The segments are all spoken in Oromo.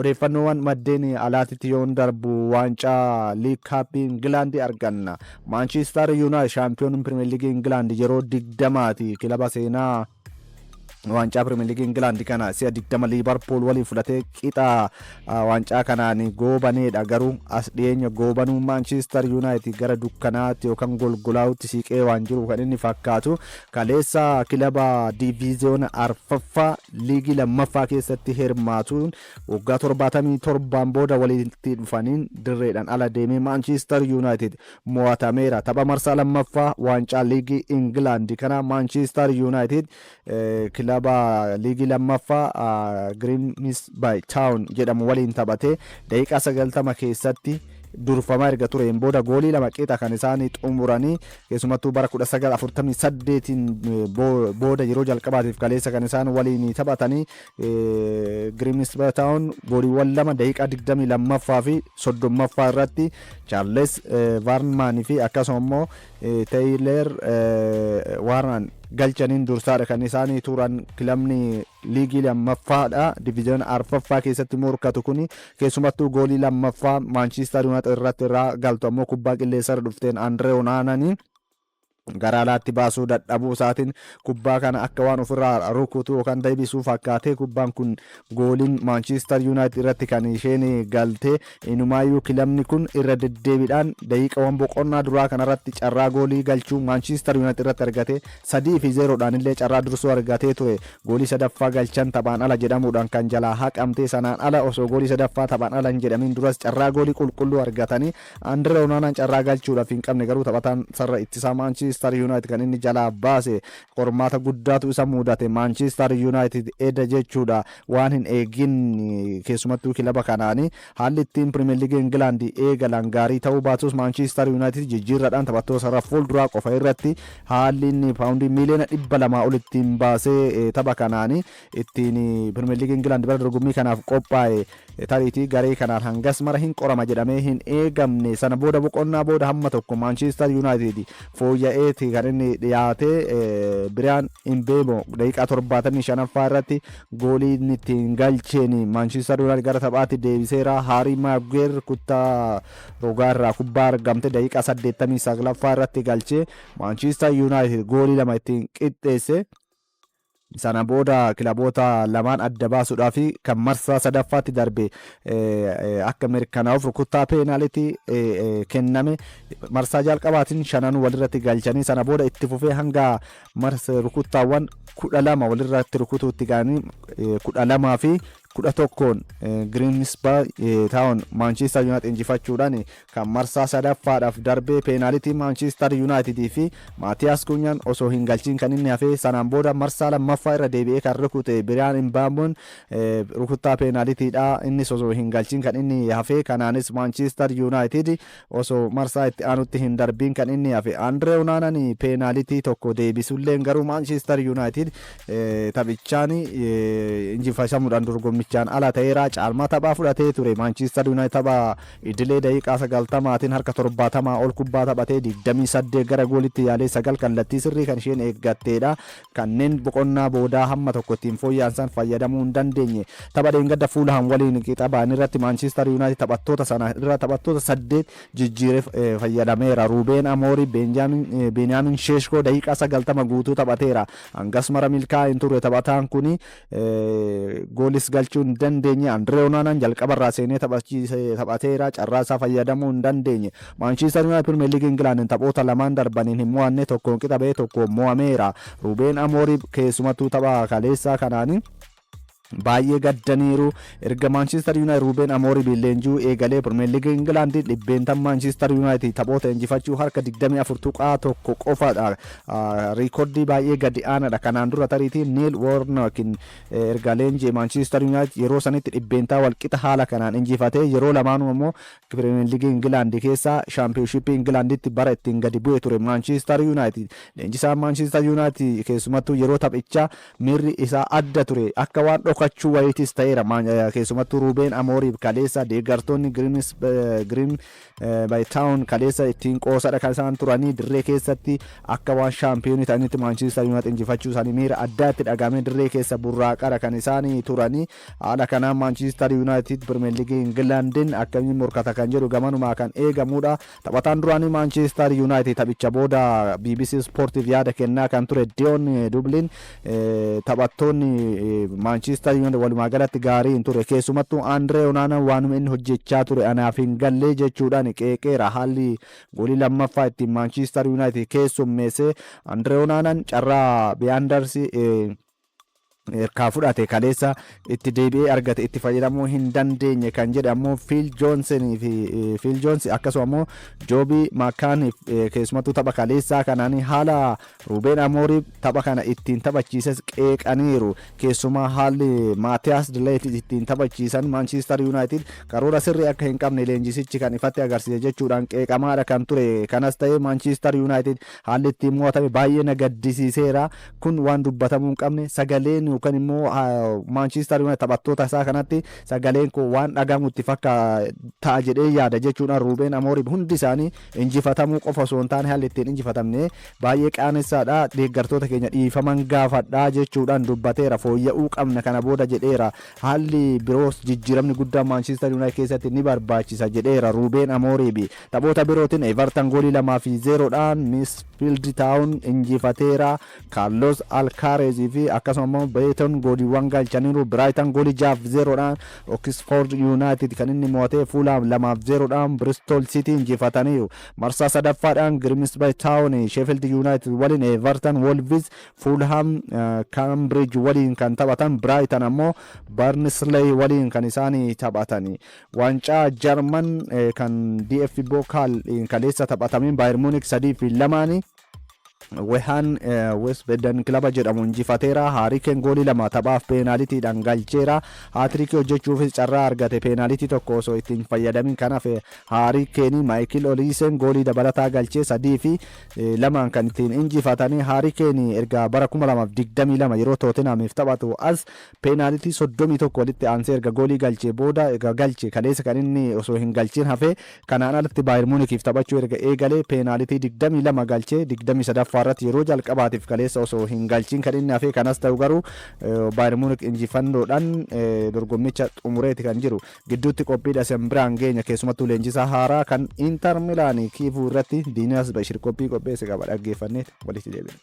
Odeeffannoowwan maddeen alaatitti yoon darbu, waancaa League Cup Ingilaandii arganna. Maanchiistar Yuunaayitid, shaampiyoon Pirimeer Liigii Ingilaand yeroo 20ti, kilaba seenaa waancaa Pirimeer Liigii Ingilaand kana si'a 20 Liibarpuul waliin fudhatee qixa waancaa kanaan goobaneedha. Garuu as dhiyeenya goobanuu Maanchiistar Yuunaayitid gara dukkanaatti yookaan golgolaa'utti siiqee waan jiru kan inni fakkaatu. Kaleessa kilaba diiviiziyoona arfaffaa liigii lammaffaa keessatti hirmaatuun waggaa 77n booda walitti dhufaniin dirreedhaan ala deemee Maanchiistar Yuunaayitid mo'atameera. Tapha marsaa lammaffaa waancaa liigii Ingilaand kana Maanchiistar Yuunaayitid kilaba liigii lammaffaa Grimsby Town jedhamu waliin taphatee daqiiqaa 90 keessatti durfamaa erga tureen booda goolii lama qixa kan isaan xumuranii. Keessumattuu bara 1948 booda yeroo jalqabaatiif kaleessa kan isaan waliin taphatanii. Grimsby Town gooliiwwan lama daqiiqaa 22ffaa fi 30ffaa irratti Charles Varnmaan fi akkasuma immoo Teeyler Warren galchaniin dursaadha kan isaanii turan. Kilabni liigii lammaffaadha diviizyoona arfaffaa keessatti morkatu kuni keessumattuu goolii lammaffaa Maanchiistar Yuunaayitid irratti irraa galtu ammoo kubbaa qilleensarra dhufteen Andree Onaananii gara alaatti baasuu dadhabuu isaatiin kubbaa kana akka waan ofirraa rukutu yookaan deebisuu fakkaatee kubbaan kun gooliin Maanchiistar Yuunaayitid irratti kan isheen galte. Inumaayyuu kilabni kun irra deddeebiidhaan daqiiqawwan boqonnaa duraa kanarratti carraa goolii galchuu Maanchiistar Yuunaayitid irratti argate, 3 fi 0dhaan illee carraa dursuu argatee ture. Goolii sadaffaa galchan taphaan ala jedhamuudhaan kan jalaa haqamte. Sanaan ala osoo goolii sadaffaa taphaan ala hin jedhamin duras carraa goolii qulqulluu argatanii Andree Onaanaan carraa galchuudhaaf hin qabne, garuu taphataan sarara ittisaa Maanchiistar Yuunaayitid kan inni jalaa baase. Qormaata guddaatu isa mudate Maanchiistar Yuunaayitid eda jechuudha, waan hin eegin. Keessumattuu kilaba kanaanii haalli ittiin Pirimeer Liigii Ingilaand eegalan gaarii ta'uu baatus, Maanchiistar Yuunaayitid jijjiirraadhaan taphattoota sarara fuulduraa qofa irratti haalli inni paawundii miiliyoona 200 ol ittiin baasee tapha kanaanii ittiin Pirimeer Liigii Ingilaand bara dorgommii kanaaf qophaa'e tariitii garee kanaan hangas mara hin qorama jedhamee hin eegamne. Sana booda, boqonnaa booda hamma tokko Maanchiistar Yuunaayitid fooyya'eeti kan inni dhiyaate. Biriyaan Imbeemo daqiiqaa 75ffaa irratti goolii inni ittiin galcheen Maanchiistar Yuunaayitid gara taphaatti deebiseera. Haarii Maaguweer kuttaa rogaa irraa kubbaa argamte daqiiqaa 89ffaa irratti galchee Maanchiistar Yuunaayitid goolii lama ittiin qixxeesse. Sana booda kilaboota lamaan adda baasuudhaaf kan marsaa sadaffaatti darbe akka mirkanaa'uuf rukuttaa peenaalitii kenname. Marsaa jalqabaatiin shanan walirratti galchanii, sana booda itti fufee hanga marsa rukuttaawwan 12 walirratti rukutuutti ga'anii 12 fi 11n Grimsby Town Maanchiistar Yuunaayitid injifachuudhaan kan marsaa sadaffaadhaaf darbee. Peenaalitii Maanchiistar Yuunaayitidii fi Maatiyaas Kunyaan osoo hin galchiin kan inni hafee. Sanaan booda marsaa lammaffaa irra deebi'ee kan rukute Biriyaan Imbaamoon rukuttaa peenaalitiidha, innis osoo hin galchiin kan inni hafee. Kanaanis Maanchiistar Yuunaayitid osoo marsaa itti aanutti hin darbiin kan inni hafe. Andree Onaanan peenaalitii tokko deebisulleen garuu Maanchiistar Yuunaayitid taphichaan injifatamuudhaan dorgommichaan ala ta'eera. Caalmaa taphaa fudhatee ture Maanchiistar Yuunaayitid. Tapha idilee daqiiqaa 90n harka 70 ol kubbaa taphatee, 28 gara goolitti yaalee, sagal kallattii sirrii kan isheen eeggatteedha. Kanneen boqonnaa boodaa hamma tokko ittiin fooyya'an san fayyadamuu hin dandeenye. Tapha dheengadda Fuulham waliin qixa ba'an irratti Maanchiistar Yuunaayitid taphattoota sana irra taphattoota saddeet jijjiiree fayyadameera. Ruubeen Amoori, Beeniyaamin Sheeshkoo daqiiqaa 90 guutuu taphateera. Hangas mara milkaa'aa hin turre taphataan kuni, goolis galchuu hin dandeenye. Andree Onaanaan jalqabarraa seenee taphateera, carraa isaa fayyadamuu hin dandeenye. Maanchiistar Yuunaayitid Pirimeer Liigii Ingilaandin taphoota lamaan darbaniin hin mo'anne, tokkoon qixa ba'ee tokkoon mo'ameera. Ruubeen Amoori keessumattuu tapha kaleessaa kanaanii baay'ee gaddaniiru. Erga Maanchiistar Yuunaayitid Ruubeen Amooriin leenji'uu eegalee Pirimeer Liigii Ingilaandii dhibbeentaan Maanchiistar Yuunaayitid taphoota injifachuu harka 24.1 qofadha. Riikordii baay'ee gadi aanaadha. Kanaan dura tariitii Niil Woornokin erga leenji'e Maanchiistar Yuunaayitid yeroo sanitti dhibbeentaa walqixa haala kanaan injifatee, yeroo lamaanuu immoo Pirimeer Liigii Ingilaandii keessaa Shaampiyoonshippii Ingilaanditti bara ittiin gadi bu'e ture Maanchiistar Yuunaayitid. Leenjisaan Maanchiistar Yuunaayitid keessumattuu yeroo taphichaa miirri isaa adda ture, akka waan dhokate. Dhokachuu wayiitis ta'eera. Keessumattuu Ruubeen Amooriif kaleessa deeggartoonni Grimsby Town kaleessa ittiin qoosadha kan isaan turanii. Dirree keessatti akka waan shaampiyoonii ta'anitti Maanchiistar Yuunaayitid injifachuu isaanii miira addaatti dhagahamee dirree keessa burraaqara kan isaanii turanii. Haala kanaan Maanchiistar Yuunaayitid Pirimeer Liigii Ingilaandiin akkamiin morkata kan jedhu gamanumaa kan eegamudha. Taphataan duraanii Maanchiistar Yuunaayitid taphicha booda BBC Sportiif yaada kennaa kan ture Diyoon Dubliin, taphattoonni Maanchiistar Yuunaayitid walumaa galatti gaarii hin ture. Keessumattuu Andree Onaanaan waanuma inni hojjechaa ture anaaf hin gallee jechuudhaan qeeqeera. Haalli goolii lammaffaa ittiin Maanchiistar Yuunaayitid keessummeesse, Andree Onaanaan carraa Biyaandars harkaa fudhate kaleessa itti deebi'ee argate itti fayyadamuu hin dandeenye kan jedhe ammoo Fiil Joonsenii fi Fiil Joons, akkasuma ammoo Joobii Maakaaniif, keessumattuu tapha kaleessaa kanaan haala Ruubeen Amooriif tapha kana ittiin taphachiises qeeqaniiru. Keessumaa haalli Maatiyaas Dileet ittiin taphachiisan Maanchiistar Yuunaayitid karoora sirrii akka hin qabne leenjisichi kan ifatti agarsiise jechuudhaan qeeqamaadha kan ture. Kanas ta'ee, Maanchiistar Yuunaayitid haalli ittiin mo'atame baay'ee na gaddisiiseera. Kun waan dubbatamuu hin qabne, sagaleen yookaan immoo Maanchiistar Yuunaayitid taphattoota isaa kanatti sagaleen koo waan dhagahamutti fakka ta'a jedhee yaada jechuudhaan Ruubeen Amooriif hundi isaanii injifatamuu qofa osoo hin taane haalli ittiin injifatamne baay'ee qaanessaadha, deeggartoota keenya dhiifaman gaafadha jechuudhaan dubbateera. Fooyya'uu qabna kana booda jedheera. Haalli biroos jijjiiramni guddaan Maanchiistar Yuunaayitid keessatti ni barbaachisa jedheera Ruubeen Amooriif. Taphoota birootiin Everton goolii 2 fi 0dhaan Mansfield Town injifateera. Kaarlos Alkaareez fi akkasuma immoo Beeton gooliiwwan galchaniiru. Biraaytan goolii 6 fi 0dhaan Oxford United kan inni mo'ate. Fuulaam 2 fi 0dhaan Bristol City injifataniiru. Marsaa sadaffaadhaan Grimsby Town Sheffield United waliin, Everton Wolves, Fulham Cambridge waliin kan taphatan, Brighton ammoo Barnsley waliin kan isaan taphatani. Waancaa Jarman kan DFB Pokal kaleessa taphatameen Bayern Munich 3 fi 2n Wehan Wiesbaden kilaba jedhamu injifateera. Haarii Keen goolii lama taphaaf peenaalitiidhaan galcheera. Haatirikii hojjechuufis carraa argate, peenaalitii tokko osoo ittiin fayyadamin kan hafe Haarii Keenii. Maayikil Oliiseen goolii dabalataa galchee 3 fi 2n kan ittiin injifatanii. Haarii Keenii erga bara 2022 yeroo Tootenaamiif taphatu as peenaalitii 31 walitti aansee erga goolii galchee booda erga galche kaleessa kan inni osoo hin galchin hafe. Kanaan alatti Baayir Muunikiif taphachuu erga eegalee peenaalitii 22 galchee 23ffaa irratti yeroo jalqabaatiif kaleessa osoo hin galchin kan inni hafe. Kanas ta'u garuu Baayir Muunik injifannoodhaan dorgommicha xumureeti kan jiru. Gidduutti qophiidha isin biraan geenya, keessumattuu leenjisaa haaraa kan Inter Milaanii Kiivuu irratti Diinaas Bashir qophii qopheesse qaba, dhaggeeffannee walitti deebina.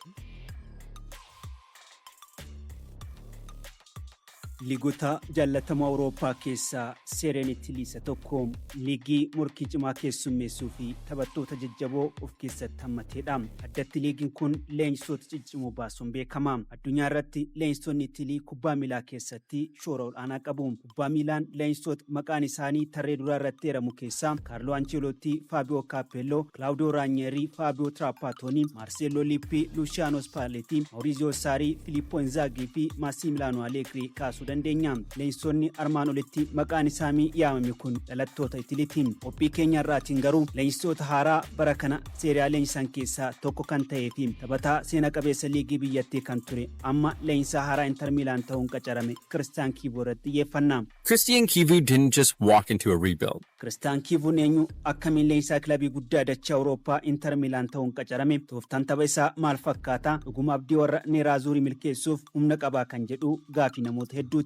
Liigota jaallatamoo Awurooppaa keessaa Seereen Itilii isa tokko. Liigii morkii cimaa keessummeessuu fi taphattoota jajjaboo of keessatti hammateedha. Addatti liigiin kun leenjisoota ciccimoo baasuun beekama. Addunyaa irratti leenjisoonni Itilii kubbaa miilaa keessatti shoora ol'aanaa qabu. Kubbaa miilaan leenjisoota maqaan isaanii tarree duraa irratti eeramu keessaa Kaarloo Anceelootii, Faabiyoo Kaappeelloo, Kilaawudoo Raanyeerii, Faabiyoo Tiraapaatoonii, Maarseeloo Lippii, Luushiyaanoo Spalletti, Maurizio Saarii, Filiippo Inzaagii fi Maasimilaanoo Aleegrii kaasuu dandeenya. Leenjisoonni armaan olitti maqaan isaanii yaamame kun dhalattoota Itiliiti. Qophii keenya irraatiin garuu leenjisoota haaraa bara kana seeriyaa leenjisan keessaa tokko kan ta'ee fi taphataa seena qabeessa liigii biyyattii kan ture, amma leenjisaa haaraa Inter Miilaan ta'uun qacarame Kiristaan Kiivuu irratti xiyyeeffanna. Christian Kivu didn't just walk into a rebuild. Kiristaan Kiivuun eenyu? Akkamiin leenjisaa kilabii guddaa dachee Awurooppaa Inter Miilaan ta'uun qacarame? Tooftaan tapha isaa maal fakkaata? Dhuguma abdii warra Neeraazuurii milkeessuuf humna qabaa kan jedhu gaafii namoota hedduuti.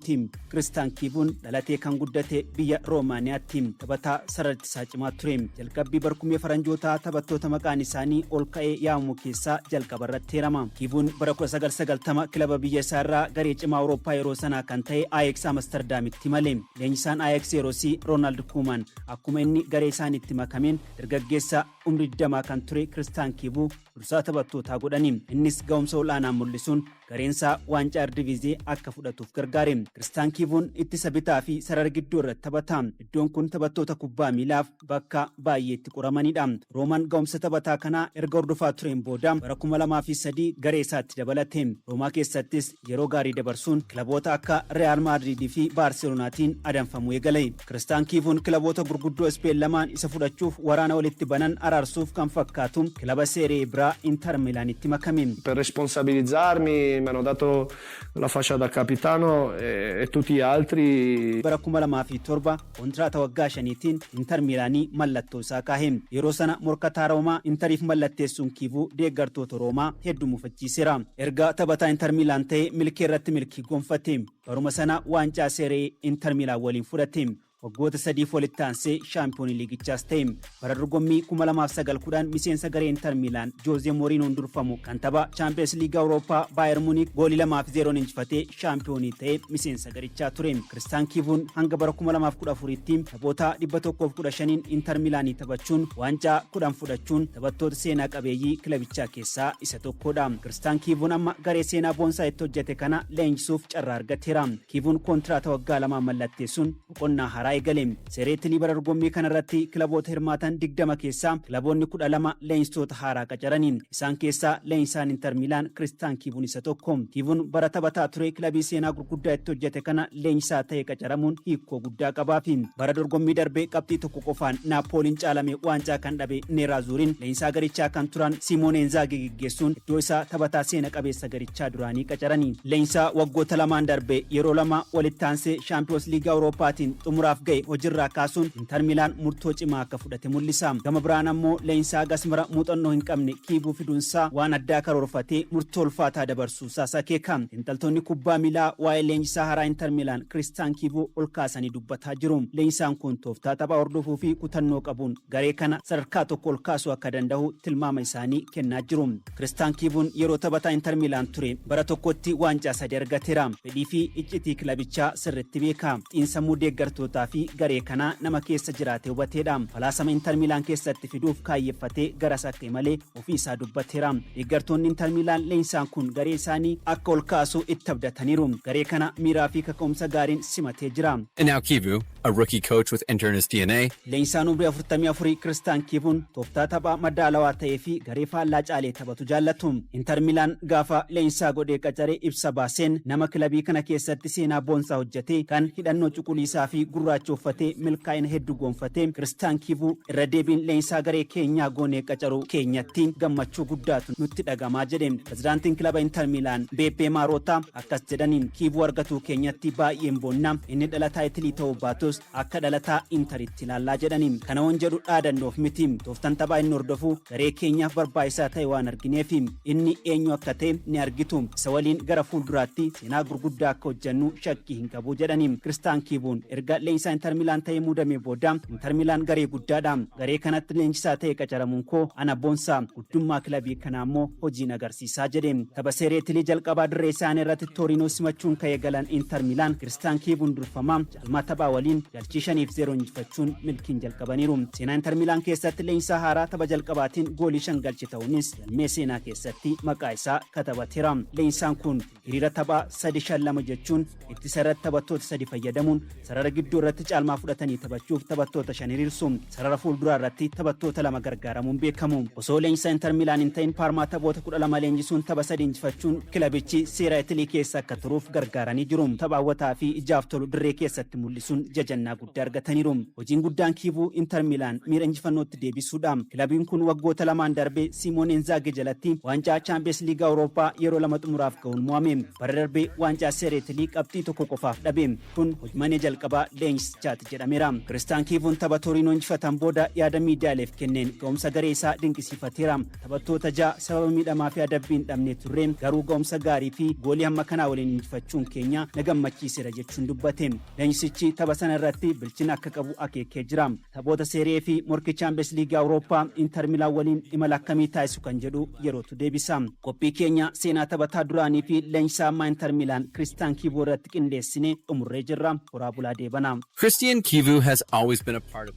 Kiristaan Kiivuun dhalatee kan guddate biyya Roomaaniyaatti. Taphataa sarara ittisaa cimaa ture. Jalqabbii barkumee faranjootaa taphattoota maqaan isaanii ol ka'ee yaamamu keessaa jalqaba irratti eerama. Kiivuun bara 1990 kilaba biyya isaa irraa garee cimaa Awurooppaa yeroo sanaa kan ta'e Ajax Amsterdaamitti male. Leenjisaan Ajax yerosii Roonaald Kuuman akkuma inni garee isaaniitti makameen dargaggeessa umrii 20 kan ture Kiristaan Kiivuu dursaa taphattootaa godhani. Innis ga'umsa ol'aanaa mul'isuun gareensaa waancaa Erdiviizee akka fudhatuuf gargaare. Kiristaan Kiivuun ittisa bitaa fi sarara gidduu irratti taphata. Iddoon kun taphattoota kubbaa miilaaf bakka baay'eetti qoramanidha. Roomaan ga'umsa taphataa kanaa erga hordofaa tureen booda bara 2003 garee isaatti dabalate. Roomaa keessattis yeroo gaarii dabarsuun kilaboota akka Real Maadriidii fi Baarselonaatiin adamfamuu eegale. Kiristaan Kiivuun kilaboota gurguddoo Ispeen lamaan isa fudhachuuf waraana walitti banan araarsuuf kan fakkaatu kilaba Seeree biraa Inter Milaanitti makame. Per responsabilizzarmi. Mi hanno dato la fascia da capitano e tutti gli altri. Bara 2007 kontiraata waggaa 5tiin Inter Miilaanii mallattoo isaa kaahe. Yeroo sana morkataa Roomaa Interiif mallatteessuun Kiivuu deeggartoota Roomaa hedduu mufachiiseera. Erga taphataa Inter Miilaan ta'e milkii irratti milkii gonfate. Baruma sana waancaa Seeree Inter Miilaan waliin fudhate. Waggoota 3f walitti aansee shaampiyoonii liigichaas ta'e. Bara dorgommii 2009-10 miseensa garee Inter Miilaan Joozee Mooriinoon durfamu kan tapha Chaampiyoons Liigii Awurooppaa Baayer Muuniik goolii 2-0 injifatee shaampiyoonii ta'e miseensa garichaa ture. Kiristaan Kiivuun hanga bara 2014tti taphoota 115n Inter Miilaanii taphachuun waancaa 10 fudhachuun taphattoota seenaa qabeeyyii kilabichaa keessaa isa tokkodha. Kiristaan Kiivuun amma garee seenaa boonsaa itti hojjete kana leenjisuuf carraa argateera. Kiivuun kontiraata waggaa 2 mallatteessuun boqonnaa haaraa eegale. Seeree Itilii bara dorgommii kanarratti kilaboota hirmaatan 20 keessaa kilaboonni 12 leenjistoota haaraa qacarani. Isaan keessaa leenjisaan Inter Miilaan Kiristaan Kiivuun isa tokko. Kiivuun bara taphataa ture kilabii seenaa gurguddaa itti hojjete kana leenjisaa ta'e qacaramuun hiikoo guddaa qabaafi. Bara dorgommii darbe qabxii 1 qofaan Naapooliin caalame waancaa kan dhabe Neeraazuuriin leenjisaa garichaa kan turan Simoone Inzaagii geggeessuun iddoo isaa taphataa seena qabeessa garichaa duraanii qacarani. Leenjisaa waggoota lamaan darbe yeroo 2 walitti aansee Shaampiyoons Liigii Awurooppaatiin xumuraaf ga'e hojiirraa kaasuun Inter Miilaan murtoo cimaa akka fudhate mul'isa. Gama biraan ammoo leenjisaa gasmara muuxannoo hin qabne Kiivuu fiduunsaa waan addaa karoorfatee murtoo ulfaataa dabarsuusaas akeeka. Xiinxaltoonni kubbaa miilaa waa'ee leenjisaa haaraa Inter Miilaan Kiristaan Kiivuu ol kaasanii dubbataa jiru. Leenjisaan kun tooftaa taphaa hordofuu fi kutannoo qabuun garee kana sadarkaa tokko ol kaasuu akka danda'u tilmaama isaanii kennaa jiru. Kiristaan Kiivuun yeroo taphataa Inter Miilaan ture bara tokkotti waancaa 3 argateera. Fedhii fi iccitii kilabichaa sirriitti beeka. Xiinsammuu deeggartootaa fi garee kanaa nama keessa jiraate hubateedha. Falaasama Inter Miilaan keessatti fiduuf kaayyeffatee garas akka imale ofii isaa dubbateera. Deeggartoonni Inter Miilaan leenjisaan kun garee isaanii akka ol kaasu itti abdataniiru. Garee kana miiraa fi kaka'umsa gaariin simatee jira. And now Kivu, a rookie coach with Inter in his DNA, Leenjisaan umrii 44 Kiristaan Kiivuun tooftaa taphaa madaalawaa ta'ee fi garee faallaa caalee taphatu jaallatu. Inter Miilaan gaafa leenjisaa godhee qacaree ibsa baaseen nama kilabii kana keessatti seenaa boonsaa hojjete kan hidhannoo cuquliisaa fi gurraacha uffatee milkaa'ina hedduu gonfatee Kiristaan Kiivuu irra deebiin leenjisaa garee keenyaa goonee qacaruu keenyatti gammachuu guddaatu nutti dhagamaa jedhe. Pirezidaantiin kilaba Inter Miilaan Beeppee Maaroota akkas jedhaniin, Kiivuu argatuu keenyatti baay'een boonna, inni dhalataa Itilii ta'uu baatus akka dhalataa Interitti ilaallaa jedhaniin. Kana wan jedhu dhaadannoof miti. Tooftan taphaa inni hordofu garee keenyaaf barbaachisaa ta'e waan argineef. Inni eenyu akka ta'e ni argitu. Isa waliin gara fuulduraatti seenaa gurguddaa akka hojjennu shakkii hin qabu jedhani. Kiristaan Kiivuun erga leenjisaa Inter Miilaan ta'ee muudamee booda, Inter Miilaan garee guddaadha. Garee kanatti leenjisaa ta'e qacaramuun koo ana boonsa. Guddummaa kilabii kanaa immoo hojiin agarsiisaa jedhe. Tapha Seeree Itilii jalqabaa dirree isaanii irratti Tooriinoo simachuun ka'ee galan Inter Miilaan Kiristaan Kiivuun durfamaa caalmaa taphaa waliin galchii 5-0 injifachuun milkiin jalqabaniiru. Seenaa Inter Miilaan keessatti leenjisaa haaraa tapha jalqabaatiin goolii 5 galche ta'uunis galmee seenaa keessatti maqaa isaa katabateera. Leenjisaan kun hiriira taphaa 3-5-2 jechuun ittisa irratti taphattoota 3 fayyadamuun sarara gidduu irratti caalmaa fudhatanii taphachuuf taphattoota 5 hiriirsu. Sarara fuulduraa irratti taphattoota 2 gargaaramuun beekamu. Osoo leenjisaa Inter Miilaan hin ta'in Paarmaa taphoota 12 leenjisuun tapha 3 injifachuun kilabichi seera Itilii keessa akka turuuf gargaaranii jiru. Tapha hawwataa fi ijaaf tolu dirree keessatti mul'isuun jajannaa guddaa argataniiru. Hojiin guddaan Kiivuu Inter Miilaan miira injifannootti deebisuudha. Kilabiin kun waggoota lamaan darbe Simoon Inzaagii jalatti waancaa Chaampiyoons Liigii Awurooppaa yeroo 2 xumuraaf ga'uun mo'ame. Bara darbe waancaa Seeree Itilii qabxii 1 qofaaf dhabe. Kun hojmanee jalqabaa leenjisichaati jedhameera. Kiristaan Kiivuun tapha Tooriinoo injifatan booda yaada miidiyaaleef kenneen ga'umsa garee isaa dinqisiifateera. Taphattoota 6 sababa miidhamaa fi adabbiin dhabnee turre, garuu ga'umsa gaarii fi goolii hamma kanaa waliin injifachuun keenya na gammachiiseera jechuun dubbate. Leenjisichi tapha sana irratti bilchina akka qabu akeekee jira. Taphoota Seeree fi morkii Chaampiyoons Liigii Awurooppaa Inter Miilaan waliin imala akkamii taasisu kan jedhu yerootu deebisa. Qophii keenya seenaa taphataa duraanii fi leenjisaa ammaa Inter Miilaan Kiristaan Kiivuu irratti qindeessine xumurree jirra. Horaa bulaa deebana. Christian Kivu has always been a part of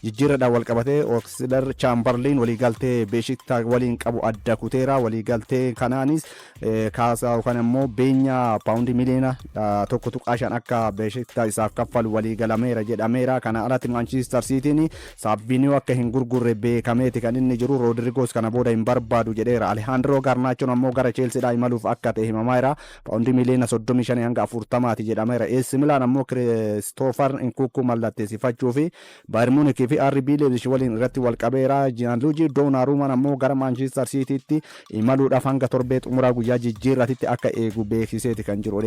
Jijjiirradhaan wal qabatee Oksilar Chaambarliin waliigaltee Beeshiktaa waliin qabu adda kuteera. Waliigaltee kanaanis kaasaa yookaan immoo beenyaa paawundii miliyoona 1.5 akka Beeshiktaa isaaf kaffalu waliigalameera jedhameera. Kana alatti Maanchiistar Siitiin Saabbiiniyoo akka hin gurgurre beekameeti kan inni jiru. Roodirigoos kana booda hin barbaadu jedheera. Alihaandroo Garnaachoon ammoo gara Cheelsiidhaa imaluuf akka ta'e himamaa jira. Paawundii miliyoona 35 hanga 40ti jedhameera. AC Milaan ammoo Kiristoofar Nkuku mallatteessifachuu fi Baayern Muunikii fi fi RB Leipzig waliin irratti wal qabeera. Gianluigi Donnarummaan ammoo gara Manchester Citytti imaluudhaaf hanga torbee xumuraa guyyaa jijjiirratitti akka eegu beeksiseeti kan jiru.